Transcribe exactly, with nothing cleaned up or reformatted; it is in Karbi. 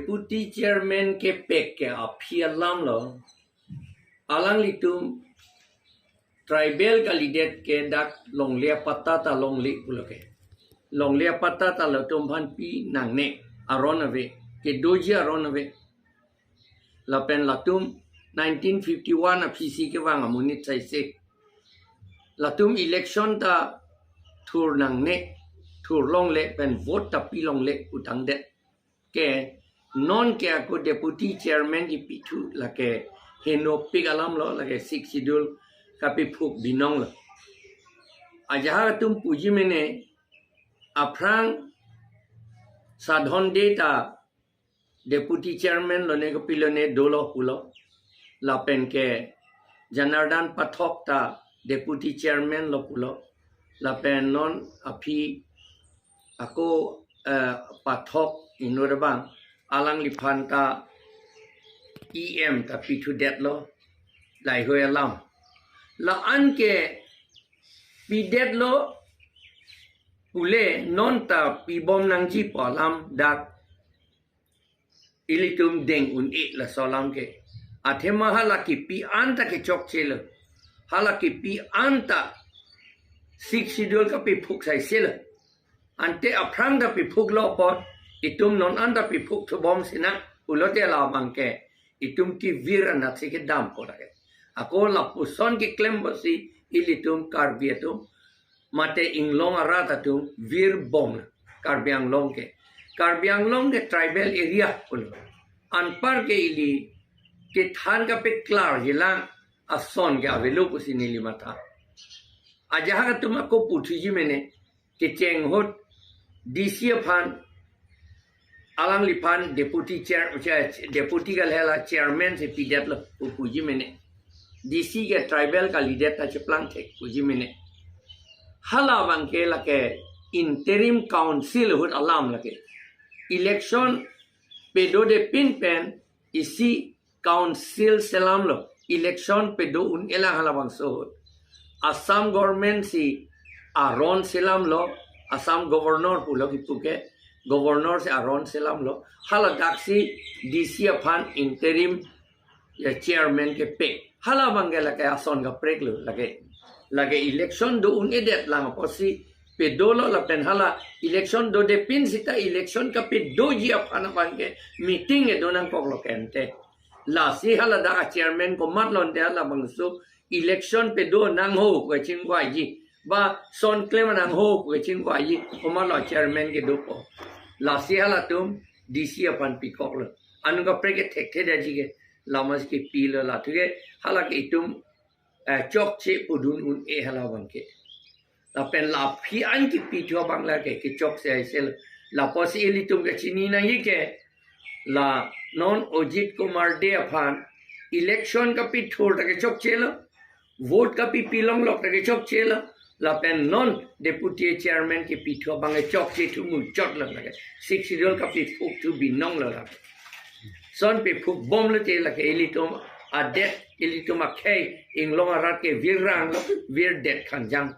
Deputy Chairman kepek ke aphi alam lo. Alanglitum tribal kalidet ke dak longle apatta ta longle pulo ke. Longle apatta ta latum aphan pi nangne aron ave, kedoji aron ave. Lapen latum nineteen fifty-one aphi si kevang amonit saise. Latum election ta thur nangne, thur longle pen vote ta pi longle pu tangdet. Ke non ke ako deputy chairman kepithu lake henopik alam lo, lake Sixth Schedule kapephuk binong lo. Ajahak atum puji mene aphrang Sadhon Dey ta deputy chairman lone kopilone dolo pulo. Lapen ke Janardan Pathak ta deputy chairman lo pulo. Lapen non aphi ako, eh, Pathak inut abang alangliphan ta E M ta pithudetlo, laheihui alam. La-an ke pidetlo pule non ta pibom nangji pu alam dak ilitum deng un-e laso alam ke. Athema hala kipi an ta kechokche lo. Hala kipi an ta Sixth Schedule kapephuk saise lo. Ante aphrang ta pephuklo apot itum non an ta pephuk thubom sinang pulote labang ke itum kevir anatsi kedam ko lake. Ako lapuson keklem pusi ilitum Karbi atum mate inglong arat atum virbom Karbi Anglong ke. Karbi Anglong ke tribal area pulo. Anpar ke ili kethan kapeklarji lang ason ke avelo pusi neli matha. Ajahak atum ako puthuji mene kecheng ahut D C aphan alangliphan deputy chair, chair, deputy kalahela chairman si pidetlo pu puji mene. D C ke tribal kalidet ta cheplang thek puji mene. Hala abang ke lake interim council ahut alam lake. Election pedodepin pen isi council selam lo. Election pedo un-e lang halabangso ahut. Assam government si aron selam lo, Assam governor pulo kipu ke, governor si aron selam lo. Haladak si D C aphan interim, ya, chairman kepek. Hala abang ke lake ason kaprek lo lake. Lake election do un-edet lang apotsi pedolo lapen hala election dodepin sita election kapedoji aphan abang ke meeting kedo nangkoklo ke ante. Lasi haladak a-chairman komatlo ante halabangso election pedo nangho pu kachingvaiji, ba son klem nangho pu kachingvaiji, komatlo chairman kedopo. Lasi halatum D C aphan pikoklo. Anut kaprek ke thekthedetji ke, lama si kepilo, la thu ke hala ke itum, eh, chokche pudun un-e hala abang ke. Lapen la aphi an kepithu abang lake kechokche aise lo. Lapusi ilitum kachini nangji ke, la non Ajit Kumar Dey aphan election kapethur ta kechokche lo, vote kapepi longlok ta kechokche lo, lapen non deputy chairman kepithu abang kechokche thu muchot lo lake. Sixth Schedule kapephuk thu binong lo lake. Son pephukbom lote lake ilitum adet, ilitum akhei, inglong arat ke virrang lo, virdet khanjang.